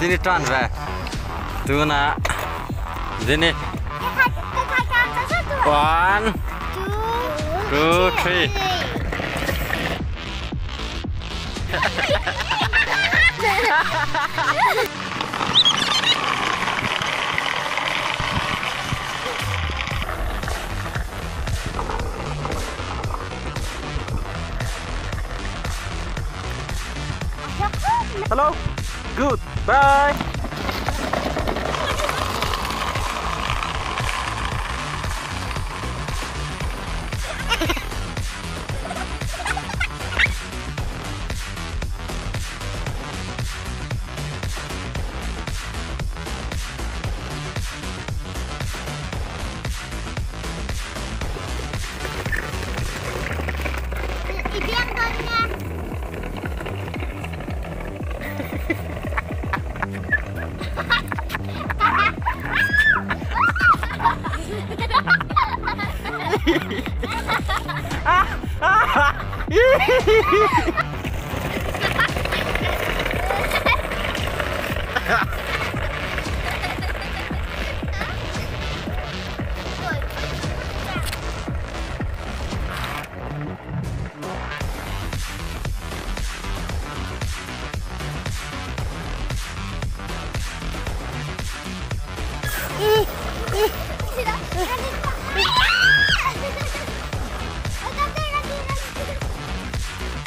Dini tan ve. Tunah Dini. 1 2 3. Hello. Good. Bye.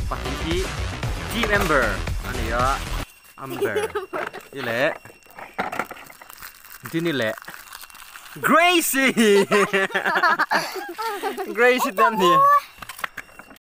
Pahnih hi team member a ni a, Amber i leh Dini leh Gracie Gracie te an ni.